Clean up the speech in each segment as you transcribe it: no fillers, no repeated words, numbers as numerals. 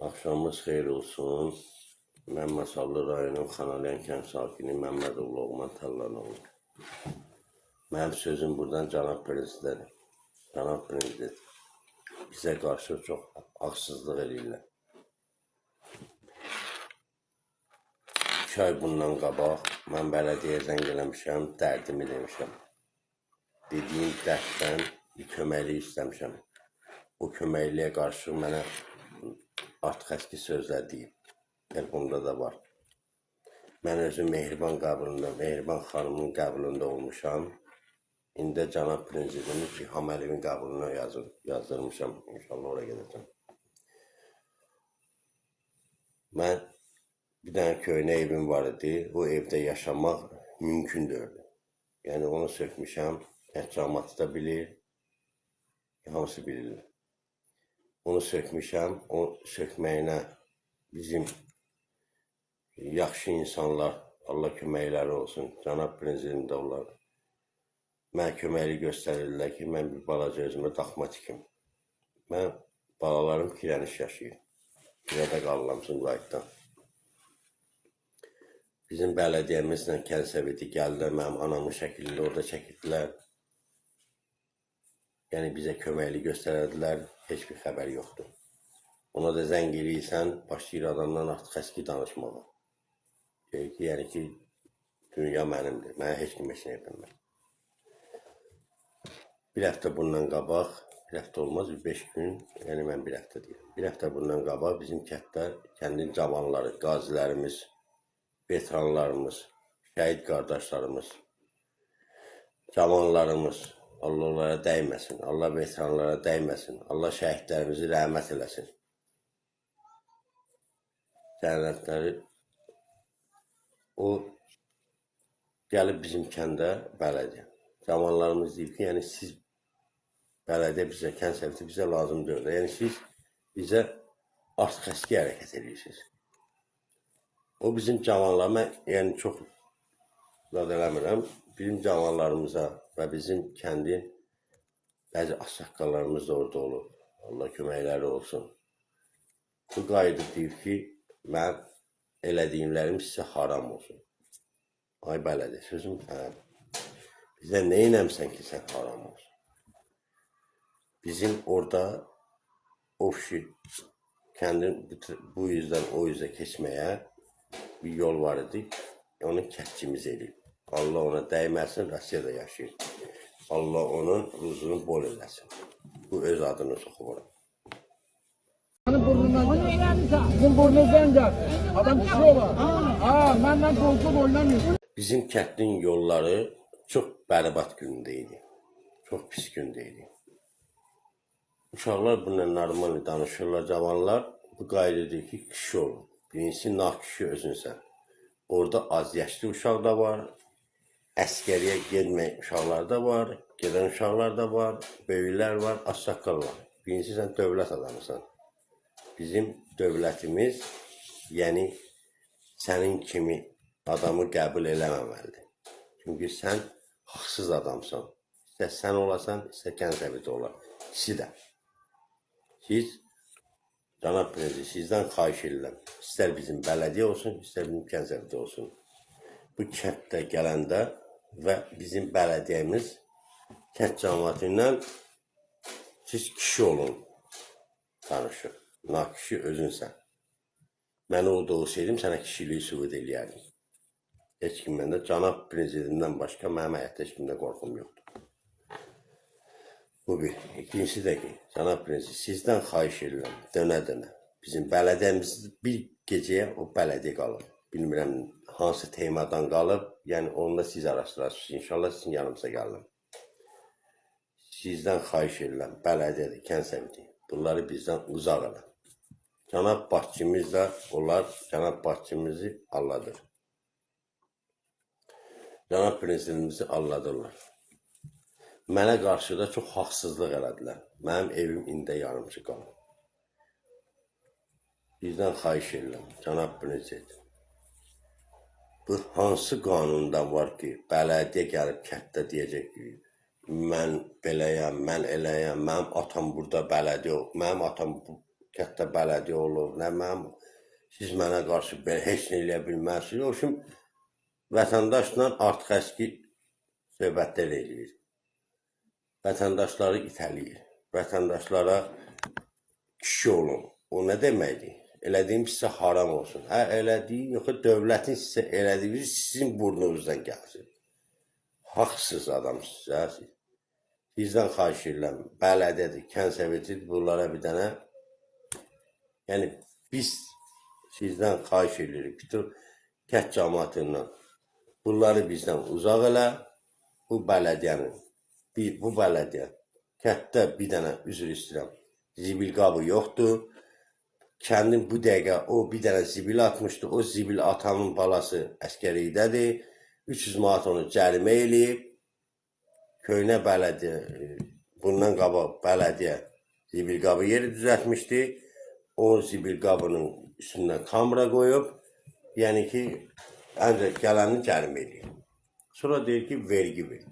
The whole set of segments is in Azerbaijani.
Axşamınız xeyir olsun. Mən Masallı rayonunun Xanalyan kənd sakini Məmmədov Loğman Təllanoğlu. Mənim sözüm buradan cənab prezidentə. Cənab prezident, bizə qarşı çox haqsızlıq eləyirlər. 2 ay bundan qabaq mən bələdiyyəyə zəng eləmişəm, dərdimi demişəm. Dediyim dərddən bir köməklik istəmişəm. O köməkliyə qarşı mənə artıq əski sözlər deyib. Telefonda da var. Mən özüm Mehriban qəbulunda, Mehriban xanımın qəbulunda olmuşam. İndi də cənab prezidentimiz İlham Əliyevin qəbuluna yazdırmışam. İnşallah ora gedəcəm. Mən bir dənə köhnə evim var idi. O evdə yaşamaq mümkün deyildi. Yəni onu sökmüşəm. Kənd cəmaatı da bilir. Hamısı bilirlər. Onu sökmüşəm. O sökməyinə bizim yaxşı insanlar, Allah köməkləri olsun, cənab prezident də olar. Mənə köməklik göstərirlər ki, mən bir balaca özümə daxma tikim. Mən balalarım kirəniş yaşayır. Kirədə qalıram Sumqayıtdan. Bizim bələdiyyəmizlə kənd soveti gəldilər, mənim anamın şəklini orada çəkildilər. Yəni bizə köməklik göstərərdilər, heç bir xəbər yoxdur. Ona da zəng eləyirsən, başlayır adamdan artıq əski danışmağa. Deyir ki, yəni ki, dünya mənimdir, mənə heç kim heç nə bilməz. Bir həftə bundan qabaq, bir həftə olmaz, bir 5 gün, yəni mən bir həftə deyirəm. Bir həftə bundan qabaq bizim kənddə, kəndin cavanları, qazilərimiz, veteranlarımız, şəhid qardaşlarımız, cavanlarımız, Allah onlara dəyməsin, Allah veteranlara dəyməsin, Allah şəhidlərimizi rəhmət eləsin. Cənnətləri o gəlib bizim kəndə bələdiyyə. Cavanlarımız deyib ki, yəni siz bələdiyyə bizə, kənd soveti bizə lazım deyil. Yəni siz bizə artıq əski hərəkət edirsiniz. O bizim cavanlar, mən yəni çox zad eləmirəm. Bizim cavanlarımıza və bizim kəndin bəzi ağsaqqallarımız da orada olub. Allah köməkləri olsun. Bu qayıdıb deyib ki, mən elədiyimlərim sizə haram olsun. Ay bələdiyyə, sözüm sənədir. Bizə nə eləmsən ki, sən haram olsun? Bizim orada o kişi kəndin bu yüzdən o yüzə keçməyə bir yol var idi. Onu kəndçimiz eləyib. Allah ona dəyməsin, Rusiyada yaşayır. Allah onun ruzunu bol eləsin. Bu öz adını soxub ora. Burnundan gel. Bizim burnundan gel. Adam kişi olar. Ha, benden koltuk oynamıyor. Bizim kəndin yolları çox bərbad gündə idi. Çox pis gündə idi. Uşaqlar bununla normal danışırlar, cavanlar. Bu qayda ki, kişi olun. Birincisi, nah kişi özünsən. Orada az yaşlı uşaq da var, əskəriyə getməyən uşaqlar da var, gedən uşaqlar da var, böyüklər var, ağsaqqal var. Birincisi, sən dövlət adamısan. Bizim dövlətimiz, yəni sənin kimi adamı qəbul eləməməlidir. Çünki sən haqsız adamsan. İstər sən olasan, istər kənd soveti olar. İkisi də. Siz, cənab prezident, sizdən xahiş edirəm. İstər bizim bələdiyyə olsun, istər bizim kənd soveti olsun. Bu kənddə gələndə və bizim bələdiyyəmiz kənd cəmaatı ilə siz kişi olun danışır. Na kişi özünsən. Mən orada olsaydım sənə kişiliyi sübut eləyərdim. Heç kim məndə cənab prezidentimdən başqa mənim həyatda heç kimdən qorxum yoxdur. Bu bir. İkincisi də ki, cənab prezident, sizdən xahiş edirəm, dönə-dönə. Bizim bələdiyyəmiz bir gecəyə o bələdiyyə qalır. Bilmirəm hansı temadan qalıb, yəni onu da siz araşdırarsınız. İnşallah sizin yanımıza gəlirəm. Sizdən xahiş edirəm, bələdiyyədir, kənd soveti. Bunları bizdən uzaq elə. Cənab başçımız da onlar cənab başçımızı alladır. Cənab prezidentimizi alladırlar. Mənə qarşı da çox haqsızlıq elədilər. Mənim evim indi yarımçı qalır. Bizdən xahiş edirəm, cənab prezident. Bu hansı qanundan var ki, bələdiyyə gəlib kənddə deyəcək ki, mən beləyəm, mən eləyəm, mənim atam burada bələdiyyə, mənim atam bu Kənddə bələdiyyə olub, nə mənim, siz mənə qarşı belə heç nə eləyə bilməzsiniz. O üçün vətəndaşla artıq əski söhbətlər eləyir. Vətəndaşları itələyir. Vətəndaşlara kişi olun. O nə deməkdir? Elədiyim sizə haram olsun. Hə, elədiyim, yoxsa dövlətin sizə elədiyi sizin burnunuzdan gəlsin. Haqsız adamsınız, hə, siz. Sizdən xahiş edirəm, bələdiyyədir, kənd sovetidir, bunlara bir dənə, yəni biz sizdən xahiş edirik, bütün kənd cəmaatından. Bunları bizdən uzaq elə, bu bələdiyyənin, bu bələdiyyə, kənddə bir dənə, üzr istəyirəm, zibil qabı yoxdur. Kəndin bu dəqiqə o bir dənə zibil atmışdı, o zibil atanın balası əskərlikdədir, 300 manat onu cərimə eləyib. Köhnə bələdiyyə, bundan qabaq bələdiyyə zibil qabı yeri düzəltmişdi. O zibil qabının üstündən kamera qoyub, yəni ki, ancaq gələni cərimə eləyir. Sonra deyir ki, vergi ver.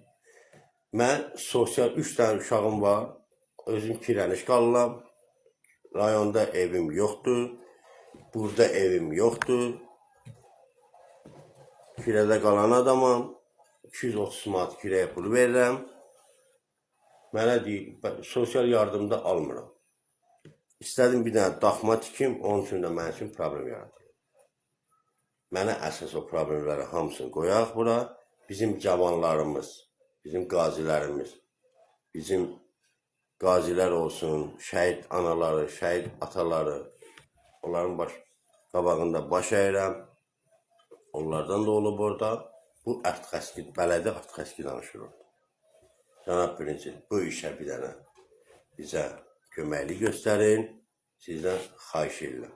Mən sosial 3 dənə uşağım var, özüm kirəniş qalıram, rayonda evim yoxdur, burada evim yoxdur, kirədə qalan adamam, 230 manat kirəyə pulu verirəm. Mənə deyir, sosial yardımda almıram. İstədim bir dənə daxma tikim, onun üçün də mənim üçün problem yaradır. Mənə əsas o problemləri hamısını qoyaq bura. Bizim cavanlarımız, bizim qazilərimiz, bizim qazilər olsun, şəhid anaları, şəhid ataları, onların baş qabağında baş əyirəm. Onlardan da olub orada. Bu artıq əski, bələdiyyə artıq əski danışır orada. Cənab birinci, bu işə bir dənə bizə köməklik göstərin. Sizdən xahiş edirəm.